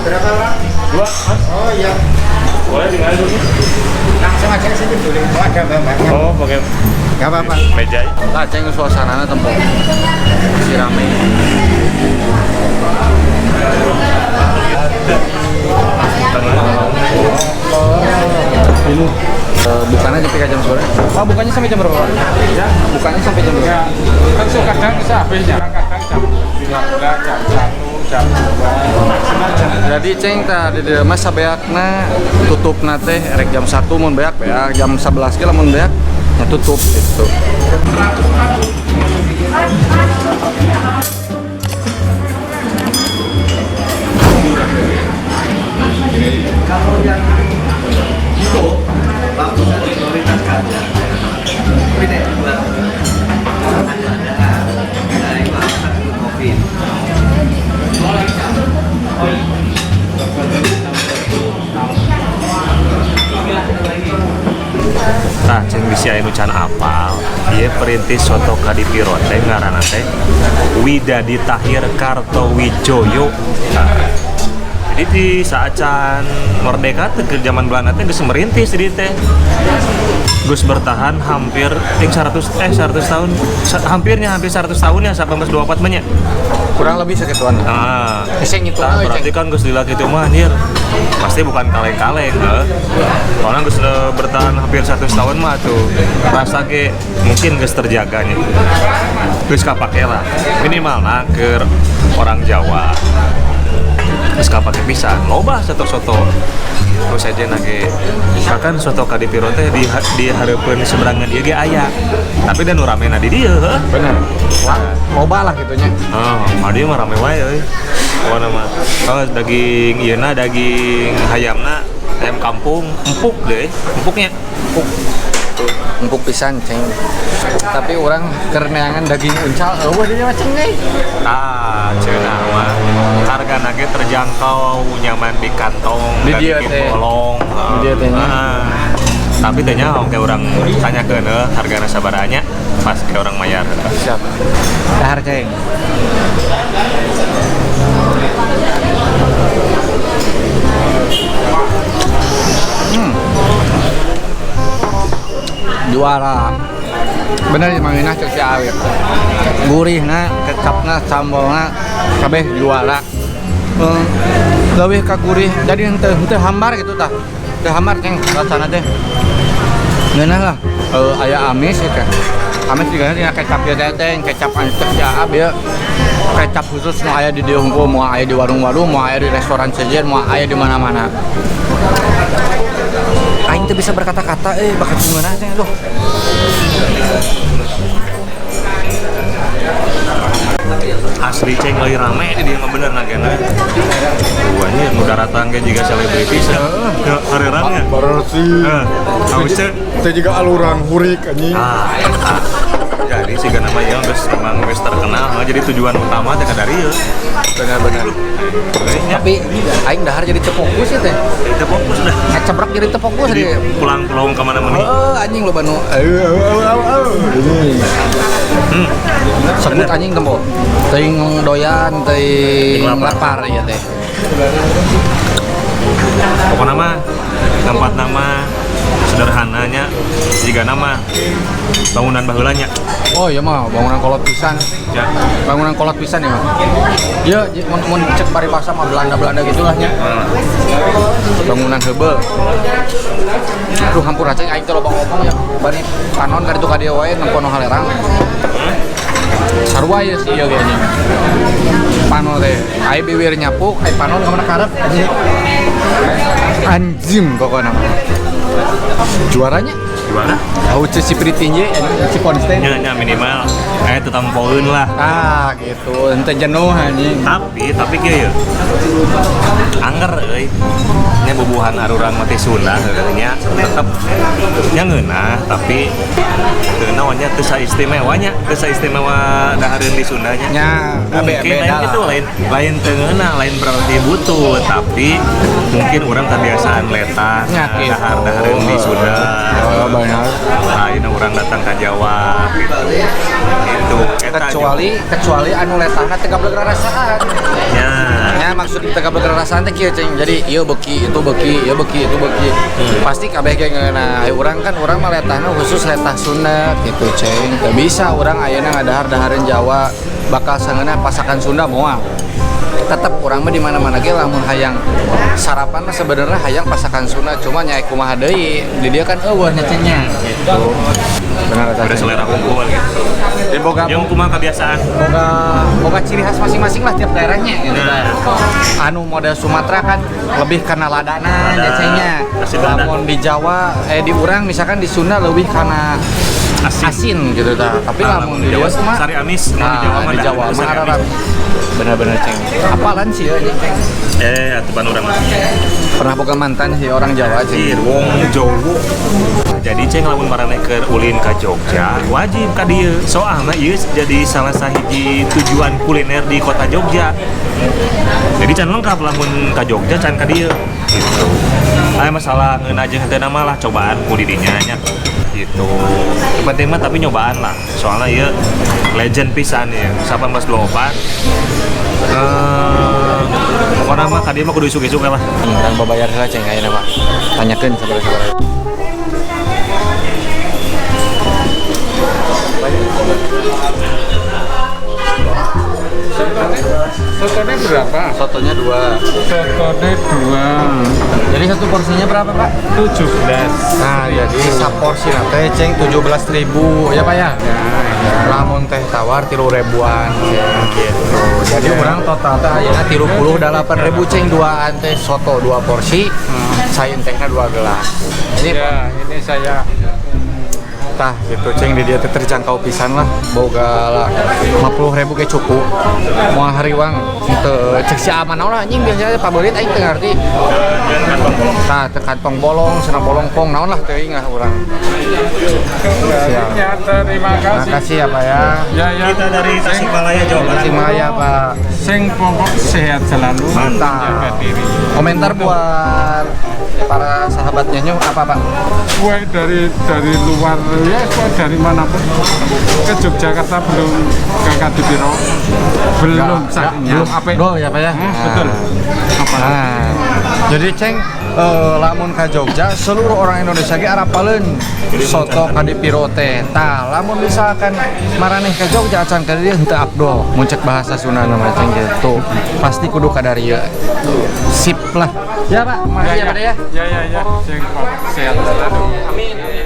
Berapa orang? 2, Mas. Oh iya. Boleh tinggal dulu. Langsung aja ke sini boleh. Oh, ada mbak-mbaknya. Oh, pakai Gak apa-apa. meja. Lah ceng suasanana tempo. Si rame. Bukannya sampai jam sore? Oh, bukannya sampai jam berapa, Pak? Ya. Bukannya sampai jam berapa? Ya, kan so kadang bisa habisnya. Kadang jam 12, jam 1, jam 2, maksimal jam. Jadi ceng tah di dieu mah sabeakna tutupna teh rek jam 1 mun beak beak, jam 11 ge lamun beak nya tutup gitu. Kalau yang itu langsung diprioritaskan. Tapi nek buat ada, nah itu alasan untuk COVID. Tah ceng bisi aya nu can apal. Ieu perintis soto Kadipiro teh ngaranna teh Widadi Tahir Kartowijoyo. Nah, jadi di saat can merdeka teh ke zaman Belanda teh geus merintis di teh. Geus bertahan hampir ting 100 tahun, hampirnya hampir 100 tahun ya 1824 mah nya. Kurang lebih segituan. Nah, Ceng itu tah, euy, berarti ceng. kan geus lila kitu mah anjir. Pasti bukan kaleng-kaleng heuh. Soalnya geus bertahan hampir 100 tahun mah tuh. Rasa ge mungkin geus terjaganya. Geus kapake lah. Minimal nah ke orang Jawa. Geus kapake pisan. Loba soto-soto. Terus aja nage bahkan soto Kadipiro teh di hareupeun seberangan ieu ge aya. Tapi da nu ramena di dieu heuh. Bener. Lah, loba lah gitunya. Oh, adi mah rame wae euy. Pokona mah. Oh, daging ieu na daging hayamna, ayam kampung empuk deh, empuknya. Empuk. Empuk pisan ceng. Tapi orang keur neangan daging uncal eueuh di mah ceng euy. Tah, cenah mah. Hargana ge terjangkau, nyaman di kantong, Di dieu daging teh. bolong. Di dieu teh nya. Ah. Tapi teh nya oke urang tanyakeun heuh hargana sabaraha nya pas ke orang mayar. Siap. Dahar ceng. Juara. Bener sih Mang Inah cek si Awir. Gurihna, kecapna, sambalna kabeh juara. Leuwih ka gurih, jadi henteu hambar gitu tah. Teu hambar ceng rasana teh. Ngeunah lah. Aya amis ya teh. Amis juga tina kecap ieu teh teh, kecap anu cek si Aab ieu. Kecap khusus nu aya di dieu hungkul, moal aya di warung-warung, moal aya di restoran sejen, moal aya di mana-mana. Aing teu bisa berkata-kata bakal ngeunah teh aduh. Asli ceng leuwih rame di dieu mah bener nagena. Duanya nu daratang ge jiga selebriti hareurangnya. Berarti. Heeh. Haus teh. Teh juga aluran hurik anjing. Ah, ah. Jadi sih nama ya geus emang geus terkenal, mah jadi tujuan utama teh ka dieu. Benar-benar. Tapi aing dahar jadi teu fokus ya teh. Teu fokus dah. Ngecebrek jadi teu fokus Jadi jadi. pulang-pulang ke mana mana. Heeh, anjing loba nu. Ini. Sebut anjing tempo. Teuing doyan, teuing lapar ya teh. Pokoknya mah tempat nama sederhananya jika nama bangunan baheulanya. Oh iya mah bangunan kolot pisan. Ya. Bangunan kolot pisan ya mah. Iya, mun cek paribasa mah Belanda-Belanda gitulah nya. Bangunan heubeul. Aduh hampura ceng aing teh loba ngomong ya. Bari panon ka ditu ka dieu wae nempo nu halerang. Sarua ya sih ieu ge anjing. Panon teh, ai biwir nyapuk, ai panon ka mana karep anjing. Anjing pokokna mah. Juaranya? Juara? Tahu si Pritinje, si Ponsten. Nya, nya minimal tetampoeun lah. Ah, gitu. Henteu jenuh anjing. Tapi kieu ye. Anger euy. Nya bubuhan arurang mah teh Sunda heueuh nya tetep nya ngeunah tapi teu naon nya teu saistimewa nya, teu saistimewa dahareun di Sunda nya. Nya, mungkin beda lain lah. gitu, lain teu ngeunah, lain berarti butuh, tapi mungkin urang kebiasaan letah Nya, gitu. dahar-dahareun di Sunda. Oh, Benar. Nah, ini orang datang ke Jawa gitu. Itu eta Kecuali anu letahna teu gablek rarasaan. Ya. Ya maksud teu gablek rarasaan teh kieu cing. Jadi ieu beuki, itu beuki, ieu beuki, itu beuki. Pasti kabeh ge ngeunah. Ai urang kan urang mah letahna khusus letah Sunda gitu cing. Teu bisa urang ayeuna ngadahar-dahareun Jawa bakal sangeunah pasakan Sunda moal. Tetep urang mah di mana-mana ge lamun hayang sarapan mah sebenarnya hayang pasakan Sunda cuma nya kumaha deui di dia kan eueuh nya cing nya gitu. Benar Udah selera unggul gitu. Jadi boga Yang kumaha kebiasaan. boga ciri khas masing-masing lah tiap daerahnya gitu. Nah. Anu model Sumatera kan lebih karena ladana Lada. nya cing nya. Asin lada. Lamun di Jawa di urang misalkan di Sunda lebih karena Asin. asin gitu tah. Tapi Nah, lamun lamun di Jawa Jawa mah sari amis, mun nah, di Jawa mah di dah, Jawa mah sari amis. araram. Bener-bener ceng. Apalan sih ya ini ceng. Atupan urang mah. Pernah boga mantan sih orang Jawa ceng. Anjir, wong Jawa. Jadi ceng lamun maraneh keur ulin ka Jogja, wajib ka dieu. Soalna ieu jadi salah sahiji tujuan kuliner di kota Jogja. Jadi can lengkap lamun ka Jogja can ka dieu gitu. Aya masalah ngeunah jeung henteu mah lah cobaan ku didinya nya. Gitu. Yang penting mah tapi nyobaan lah. Soalnya ieu legend pisan ya. 1824. Pokoknya mah ka dieu mah kudu isuk-isuk lah. Urang babayar heula ceng ayeuna mah. Tanyakeun sabar-sabar. Sotonya berapa? Sotonya 2. Sotonya 2. Jadi satu porsinya berapa, Pak? 17. Nah, jadi saporsi teh ceng 17.000 ya Pak ya? Ya, ya. Lamun teh tawar 3 ribuan ceng gitu. Jadi urang total teh ayeuna 38.000 ceng duaan teh soto 2 porsi, sain tehna 2 gelas. Ini Ya, ini saya tah gitu ceng di dia teh terjangkau pisan lah boga lah 50.000 ge cukup moal hariwang teu cek si aman lah anjing biasanya pabelit aing teu ngarti Dan kantong bolong. tah teu kantong bolong cenah bolong pong naon lah teuing lah urang. Siap. Ya, terima kasih. Makasih ya Pak ya. Ya, ya. Kita dari Tasikmalaya Jawa Barat. Tasikmalaya Pak. Sing pokok sehat selalu. Mantap. Jaga diri. Komentar buat para sahabatnya nyo apa Pak? Gue dari luar ya, gue dari manapun ke Yogyakarta belum ke Kadipiro belum sakitnya. Belum apa? Dol ya Pak ya. Betul. Apa? Nah, jadi ceng lamun ka Jogja seluruh orang Indonesia ge arapaleun soto Kadipiro teh. Tah, lamun misalkan maraneh ka Jogja acan ka dieu henteu abdol. Mun cek bahasa Sunda mah ceng gitu. Pasti kudu ka darieu. Sip lah. Ya Pak, makasih ya Pak ya. Ya ya ya. Sing pokok sehat selalu. Amin.